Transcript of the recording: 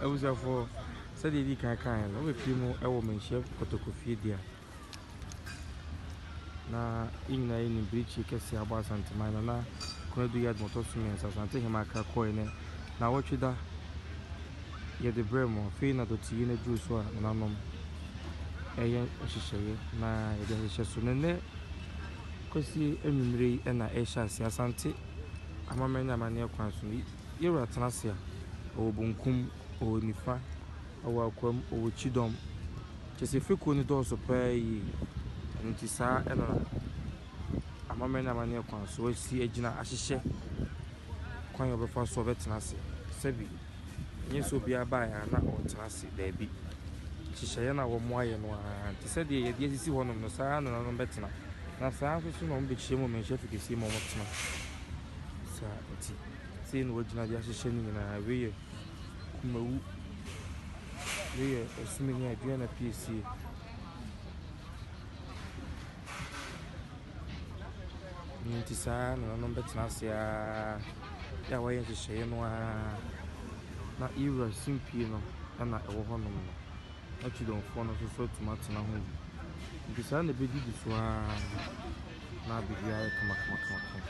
Abusuafoɔ, sɛdeɛ yɛdii kan kaeɛ no, wobɛpue mu wɔ Manhyia Kɔtɔkɔfie deɛ a, na yɛn nyinaa yɛnim birikyie kɛseɛ abɔ Asanteman no na Konadu Yadom ɔtɔ so mmiɛnsa Asante Hema Akra kɔe ne naawɔtwe da yɛde brɛ mo. Afei na dɔteyi no aduru so a nananom ɛyɛ nhyehyɛeɛ na yɛde ahyehyɛ so. Na nnɛ Kwasie anwummere yi na ɛrehyɛ aseɛ Asante amammerɛ ne amanneɛ kwan so no. Yɛwura tena ase a, ɔwɔ bonkum, ɔwɔ nifa, ɔwɔ akwam, ɔwɔ kyidɔm. Kyerɛ sɛ fekuo no dɔɔso paa yie. Ɛno nti saa na amammerɛ ne amanneɛ kwan so asi agyina ahyehyɛ kwan a ɔbɛfa so a ɔbɛtena ase. Sɛbi, ɛnyɛ sɛ obiara baeɛ a na ɔretena ase, daabi. Nhyehyɛeɛ no a wɔayɛ no ara nti sɛdeɛ yɛde asisi hɔnom no, saa ara na nananom bɛtena. Na saa ara nso so na wɔbɛhyia mu wɔ manhyia fikɛsie mu a wɔtena. Saa nti, sei na wɔagyina de ahyehyɛ ne nyinaa. Wei yɛ kumawu, wei yɛ ɔsomani aduana piesie. Ɛno nti saa ara na nananom bɛtena ase ara yɛ a wɔayɛ nhyehyɛeɛ no ara na yɛwura simpie no na ɛwɔ hɔnom no. Na Kyidɔmfoɔ no nso so atumi atena ho bi. Nti saa na ɛbɛdidi so ara na biribiara ayɛ kamakamakama.